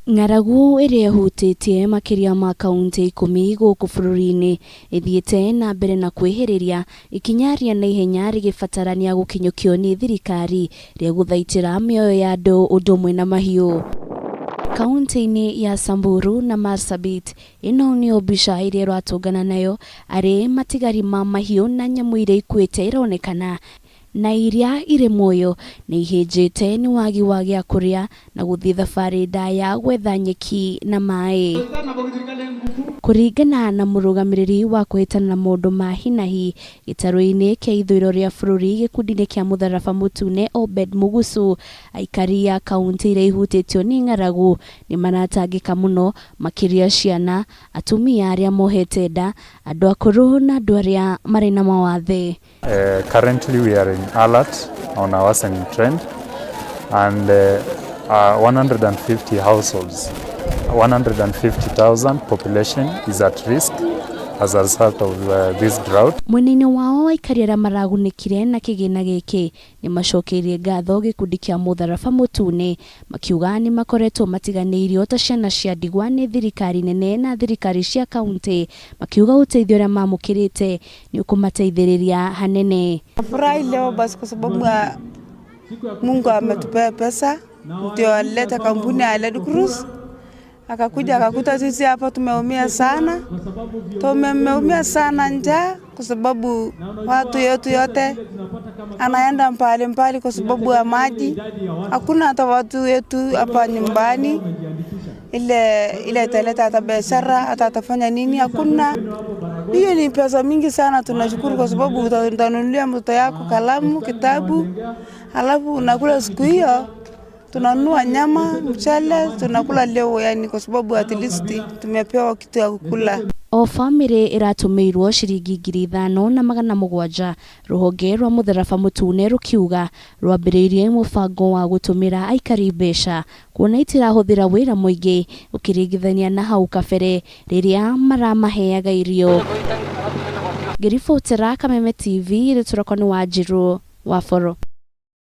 Ng'aragu ĩrĩa ĩhutĩtie makĩria ma kauntĩ ikũmi gũkũ bũrũri-inĩ ĩthiĩte na mbere na kwĩhĩrĩria ikinya rĩa naihenya rĩgĩbatarania gũkinyũkio nĩ thirikari rĩa gũthaitĩra mĩoyo ya andũ ũndũ ũmwe na mahiũ. Kauntĩ-inĩ ya Samburu na Marsabit, ĩno nĩyo mbica ĩrĩa ĩratũngana nayo arĩ matigari ma mahiũ na nyamũ iria ikuĩte ĩronekana na iria irĩ muoyo nĩ ihĩnjĩte nĩ wagi wa gĩa kũrĩa na gũthiĩ thabarĩ ndaya gwetha nyeki na maĩ. Kũringana na mũrũgamĩrĩri wa kũhĩtana na maũndũ ma hinahi gĩtarũ-inĩ kĩa ithũĩro rĩa bũrũri gĩkundi-inĩ kĩa Mũtharaba Mũtune Obed Mugusu, aikari a kauntĩ iria ihutĩtio nĩ ng'aragu nĩ maratangĩka mũno makĩria ciana, atumia arĩa mohete nda, andũ akũrũ na andũ arĩa marĩ na mawathe. Currently we are in alert on a worsening trend and 150 households, 150,000 population is at risk as a result of this drought. Mwena-inĩ wao aikari arĩa maragunĩkire na kĩgĩna gĩkĩ nĩ macokeirie ngatho gĩkundi kĩa Mũtharaba Mũtune makiuga nĩ makoretwo matiganĩirio ta ciana cia ndigwa nĩ thirikari nene na thirikari cia kauntĩ makiuga ũteithio ũrĩa mamũkĩrĩte nĩ ũkũmateithĩrĩria hanene. Nafurahi leo basi kwa sababu ya Mungu ametupea pesa, ndio alileta kampuni ya Red Cross akakuja akakuta sisi hapa tumeumia sana, tumeumia sana njaa kwa sababu watu yetu yote anaenda mbali mbali kwa sababu ya maji. Hakuna hata watu wetu hapa nyumbani ile ile italeta hata biashara hata atafanya nini, hakuna. Hiyo ni pesa mingi sana, tunashukuru kwa sababu utanunulia mtoto yako kalamu, kitabu, alafu unakula siku hiyo tunanunua nyama, mchele, tunakula leo yani, kwa sababu at least tumepewa kitu ya kukula. O bamĩrĩ ĩratũmĩirwo ciringi 5700 rũhonge rwa Mũtharaba Mũtune rũkiuga rwambĩrĩirie mũbango wa gũtũmĩra aikari mbeca kuona itirahũthĩra wĩra mũingĩ ũkĩringithania na hau kabere rĩrĩa maramaheaga irio. Ngĩribotera Kameme TV rĩtwa rĩakwa nĩ Wanjirũ wa Boro.